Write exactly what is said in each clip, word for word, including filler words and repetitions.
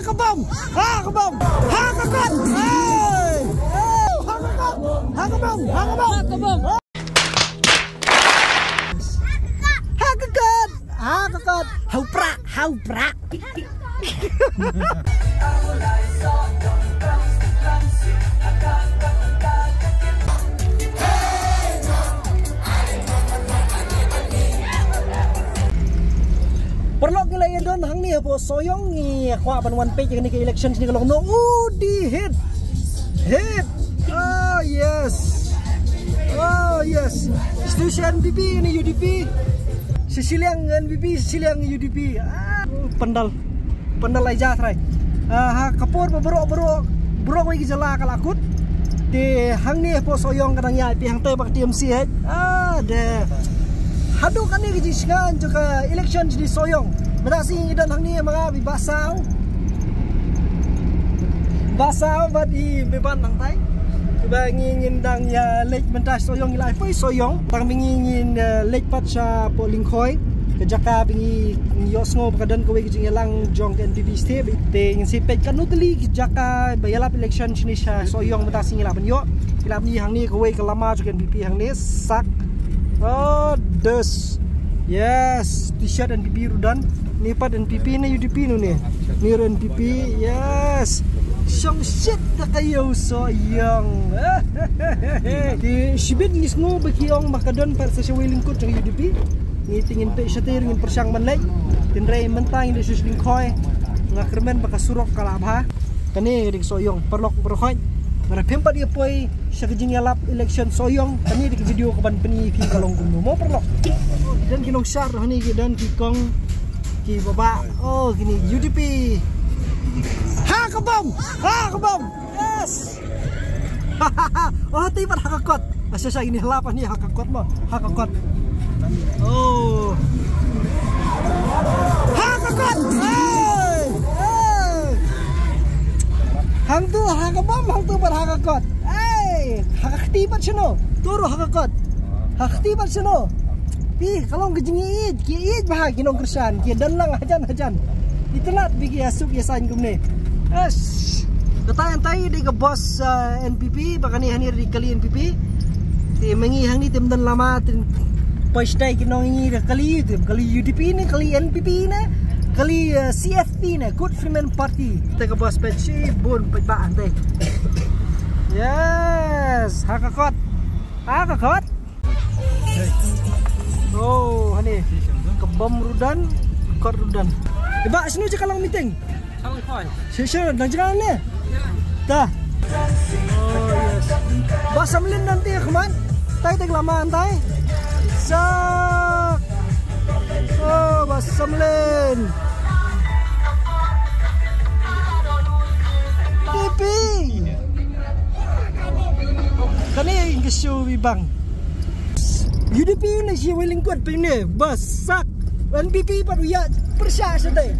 Ka bom! Ha ka bom! Ha ka kot! Hey! Hey! Ha ka kot! Ha ka bom! Ha ka bom! Ha ka bom! Ha ka kot! Ha ka kot! Hau pra! Hau pra! Paralok, ngi la ïa don hangne hapoh Sohiong, ngi kwah ban wan peit ïa kane ka election shane ka long kumno. U dei hit. Hit. Oh yes. Oh yes. Shisha N P P ne U D P. Shisha liang N P P, shisha liang U D P. Ah, pandal. Pandal ai ja trai. Ah, ha ka por ba baroh baroh baroh kawei ka jylla ka la kut. Te hangne hapoh Sohiong ka dang ïaid, phi hangtei ba ka T M C eh. Ah, de. Haduh kane ka jingshngaiñ jong ka election jong ngi Sohiong. Mynta sngi ngi don hangne ma nga Bah Saw. Bah Saw bad i Bah Ban hangtai. Kiba ngi ngin dang ïa leit mynta Sohiong, ngi la poi Sohiong. Tang ba ngi ngin, eh, leit pat shapoh Lyngkhoi. Ka jaka ba ngi ïohsngew ba ka don kawei ka jingïalang jong ka N P P state. Te ngin sa peit katno tylli ki jaka ba ïalap election shane sha Sohiong mynta sngi ngi lah ban ïoh. Ngi lah ban ïoh hangne kawei ka lama jong ka N P P hangne sak. Oh, des. Yes, T-shirt N P P ruh don. Ni pat N P P ne U D P nu ne? Ni ruh N P P. Yes. Shong shit da ka ïew Sohiong. Ki shibit ngi sngew ba ki ong ba ka don pat sa shawei lyngkot jong U D P. Ngi te ngin peit shatei, ngin pyrshang ban leit. Tynrai mynta ngin da shu Lyngkhoi. Nga kyrmen ba ka surok ka la bha. Kane ka dei ka Sohiong, paralok baroh khoit. Lada phim pat ïa poi sha ka jingïalap election Sohiong, kane ka dei ka video kaban pyni ïa phi ka long kumno mo paralok. Don ki nongshad hangne, ki don ki kong, ki baba. Oh, kine U D P. Ha ka bom! Ha ka bom! Yes! Oh, te pat ha ka kot. Asha sha ini hlap ani ha ka kot mo. Ha ka kot. Oh. Ha ka kot. Hey! Hey! Hangtu ha ka bom, hangtu pat ha ka kot. Hey! Ha ka kti pat shano? Turu ha ka kot. Ha ka kti pat shano? Phi, ka long ka jingïeit, ki ïeit bha ki nongkyrshan, ki don lang hajan hajan. Itynnad ba ki ïasuk ïasaiñ kumne. Yes. Katai katai dei ka bus, uh, N P P, ba kane hangne dei kali N P P. Te ma ngi hangne te ym don lama, te poi shatai ki nong ngi da kali, te kali U D P ne, kali N P P ne, kali, uh, C F P ne, Kurt Freeman Party. Te ka bus peit shibun peit ba hangtai. Yes, ha ka kot. Ha ka kot. Oh, hani. Ka bom ruh don, kot ruh don. Eh, Bah, shano jaka long meeting? Shisha, nang jaka ne? Ta. Oh, yes. Bah Samlin nanti, come on. Tai, tai lama, tai. Sa. Oh, Bah Samlin. Pipi. Kane ïa ka shu bibang. U D P ne shi wei lyngkot phi ne, ba sak. N P P pat u ïa pyrshah shatei.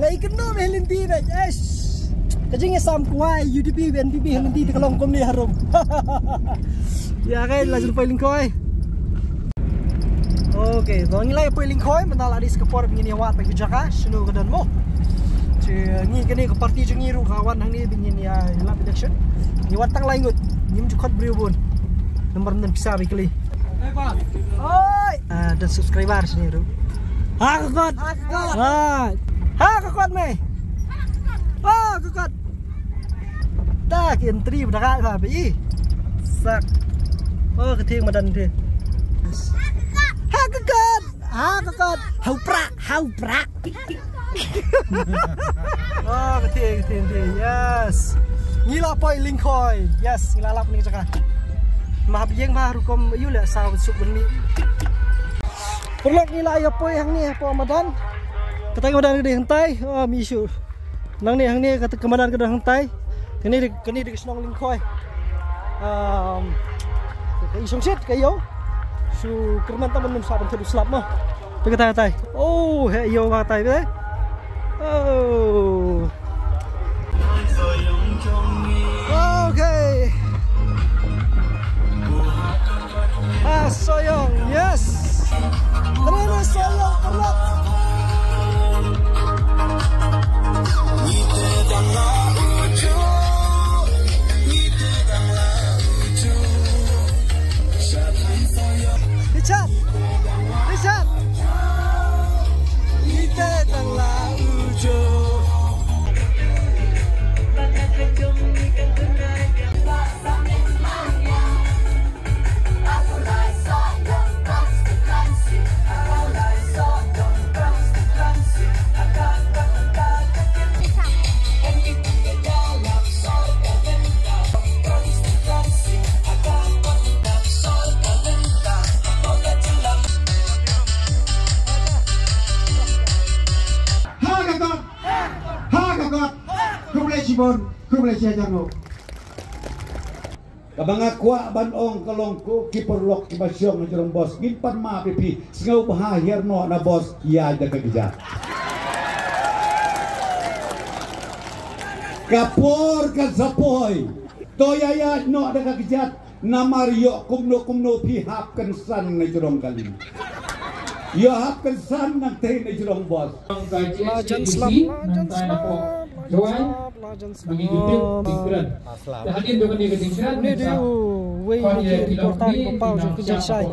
Lai kynnoh meh lynti ne. Eish. Ka jingïasam kwai U D P N P P lynti te ka long kumne harum. Ïa kai la jin poi Lyngkhoi. Okay, to ngi la ïa poi Lyngkhoi, mynta la dei sa ka por ba ngin ïa wad bad ka jaka, shano ka don mo. Te ngi kane ka party jong ngi ruh ka wan hangne ba ngin ïa lap election. Ngi wan tang lai ngut, ngim ju khot briew bun. Namar ym don pisa ba kylli. Oi! Ah, don subscriber shane ruh. Ha ka kot! Ha ka kot! Ha ka kot mei! Ha ka kot! Ta ki entry ba da ka ba i. Sak. Oh, ka thing madan the. Ha ka kot. Ha ka kot. Hau pra, hau pra. Oh, ka thing, ka thing, ka thing. Yes. Ngi la poi Lyngkhoi. Yes, ngi la lap ni jaka. Ma hap ïeng ma rukom yu le sa suk bynni. Paralok ngi la ïa poi hangne hapoh madan. Katai madan ka dei hangtai. Oh, mi shu. Nangne hangne ka, ka madan ka don hangtai. Kane dei, kane dei ka shnong Lyngkhoi. Um, ka i shongshit ka ïew. Shu kyrmen ta ban nym sah ban thut u slap mo. Phi katai katai. Oh, he ïew katai phi. Oh. Okay. Ah, Sohiong, yes. Terima Sohiong, paralok. Khublei shibun, khublei shihajar nguh. Kaba nga kwah ban ong ka long ko ki paralok kiba shong na jrong bos, ngin pan map ïa phi, sngewbha hiar noh na bos, ïaid da ka kjat. Ka por ka sa poi. To ïaid noh da ka kjat. Namar ïoh kumno kumno phi hap kynsan na jrong kali. Ïoh hap kynsan nangtei na jrong bos. Lajan slap, lajan slap, lajan slap, lajan slap. Ni dei u wei na ki reporter ba paw jong ka jingshai.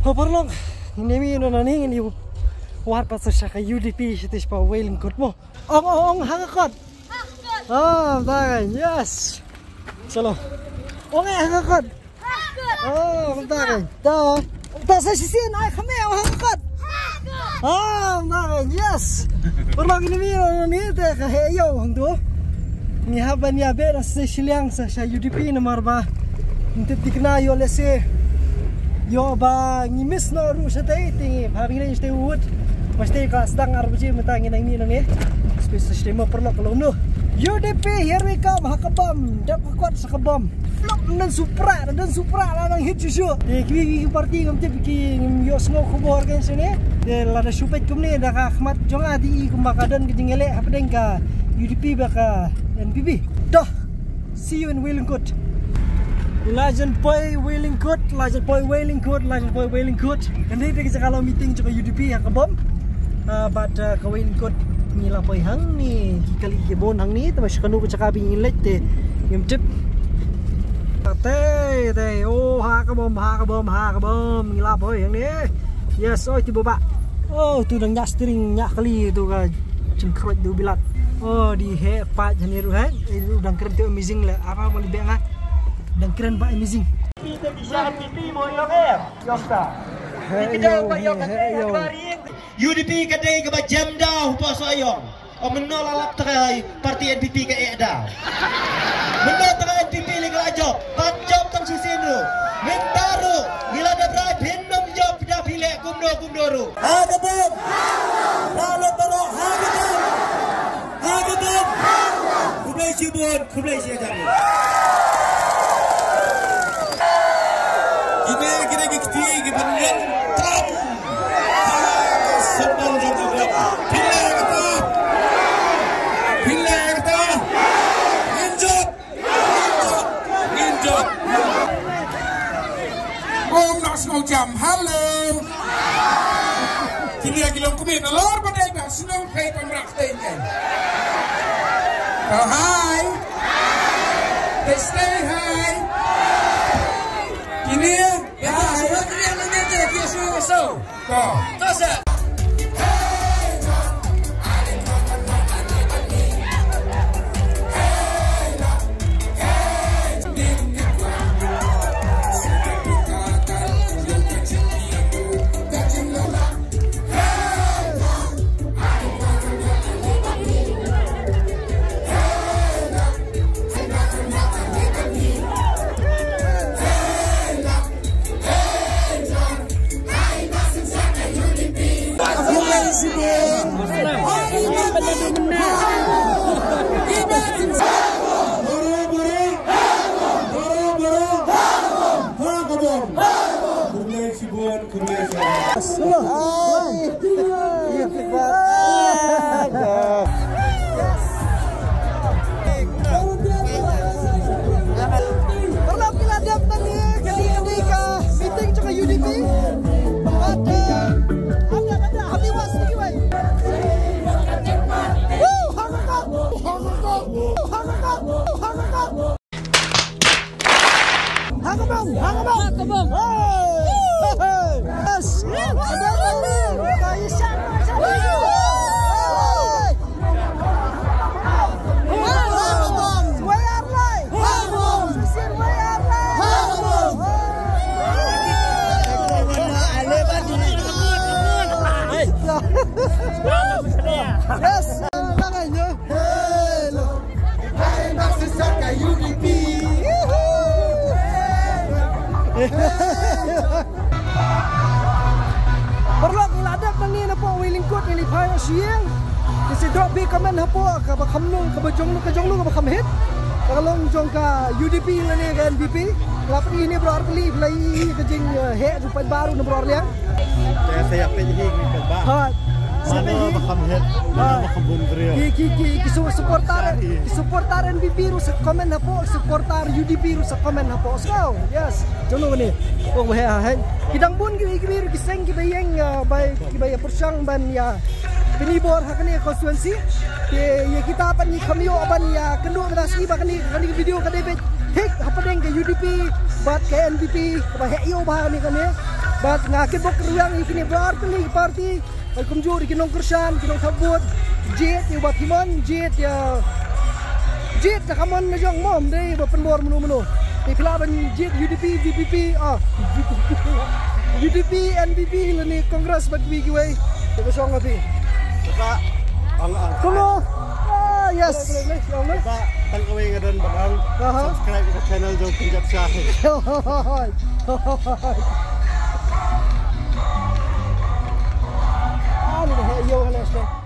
Ho paralok, ngin ïa mih noh nangne, ngin ïa wad pat sa sha ka U D P shatei sha Wei Lyngkut mo. Ong, ong, ong, ha ka kot. Oh, thank, yes. Chalo. Ong, eh, ha ka kot. Oh, thank. Ta. Ta sa shisien ai kham eh, ong, ha ka kot. Oh, thank, yes. Paralok, ngin ïa mih noh nangne te ka heh ïew hangto. Ngi hap ban ïa beh na sa shiliang sa sha U D P namar ba ngim tip thikna ïoh lehse ïoh ba ngi miss noh ruh shatei te ngi hap ngi leit shatei wut. Ba shatei ka sdang ar baje mynta ngi nang mih nangne. Space sa shatei mo paralok ka long noh. U D P here we come ha ka bom. Dap ka kot sa ka bom. Flop, nang supra, nang supra la nang hit shuh shuh. Te kiwei kiwei ki party ngam tip ki ngim ïoh sngew khubor kein shane. Te lada shu peit kumne da ka khmat jong nga te i kumba ka don ka jingïaleh hapdeng ka U D P bad ka N P P. Doh. See you in Wei Lyngkut. La jan poi Wei Lyngkut, la jan poi Wei Lyngkut, la jan poi Wei Lyngkut. Kane dei ka jaka long meeting jong ka U D P ha ka bom. Ah, bad, ah, ka Wei Lyngkut ngi la poi hangne, ki kali ki bun hangne, te ba sha kano ka jaka ba ngin leit te ngim tip. Te, te, oh, ha ka bom, ha ka bom, ha ka bom, ngi la poi hangne. Yes, oi, te ba ba. Oh, tu dang ñiah steering, ñiah kali tu ka jingkhroit tu bilat. Oh, dei heh pat hangne ruh heh. Eh, u dang kren te amazing le. Apa mo li bek nga. Dang kren ba amazing. Hey, yo, hey, hey, yo. U D P ka dei kaba jem da u pa so ayong. O mynno la lap trai parti N P P ka eh da. Mynno trai N P P li ka la jop. Pat jop tang shisien ruh. Mynta ruh ngi la dep rai phin nym jop da phi leh kumno kumno ruh. Ha ka bom. Ba lok ba lok ha ka bom. Ha ka bom. Khublei shibun. Khublei shihajar. Kine, kine ki kti ki ban len tam. Ha ka symbol jong ka bom. Phi leh kata. Phi leh kata. Ngin jop. Ngin jop. Ngin jop. Ym noh sngew jam. Hello. Kine ki long kumne nalor ba dei ba shnong peit pamrak. Stay, stay. Oh, hi. They stay high. Kine, hi. Kine, kine, kine, kine, kine, so. To. To, sir. Paralok, ngi la dep nangne, kane ka dei ka meeting jong ka U D P. Bad, eh, ap ïa kata, happy was to you, eh. Woo! Ha ka ka! Ha ka ka! Ha ka ka! Ha ka bom! Ha ka bom! Ha ka bom! Hey! Hey! Yes! Lyngkot ïa lifai na shuh ïing. Ki sa drop beit comment hapoh kaba kham long, kaba jong long, ka jong long kaba kham hit. Ka long jong ka U D P lane ka N P P. La phi ne bro artylli la i ka jing, eh, heh ruh paidbah ruh na bro arliang. Te sa ïa peit hi ki paidbah. Ha. Mano ba kham hit, mano ba kham bun briew. Ki, ki, ki, ki su-, supporter, ki supporter N P P ruh sa comment hapoh, supporter U D P ruh sa comment hapoh. So, yes. Jong long ne. Oh, heh, heh. Ki dang bun ki, ki, ki seng kiba ïeng, eh, bai kiba ïa pyrshang ban ïa pyni bor ha kane ka constituency. Te ïa kita ban ïa kham ïoh ban ïa kynduh mynta sngi ba kane, kane ka video ka dei beit thik hapdeng ka U D P bad ka N P P kaba heh ïoh ba kane kane. Bad nga kitbok ruh ïa kine baroh tylli ki party. Bad kumjuh ruh ki nongkyrshan, ki nongthap vote. Jied ïa u Bah Thimon, jied ïa, jied da ka mon na jong mo, ym dei ba pynbor mano mano. Te phi lah ban jied U D P, V P P, ah, U D P, N P P lane Congress bad kiwei kiwei. Te ka shong ma phi. Ba, ang, ang. Kumno? Ah, yes. Boleh, boleh, boleh. Ba, tang kawei nga don ba dang. Aha. Subscribe ka channel jong Kynjat Shah. Ah, ni dah ïoh halai.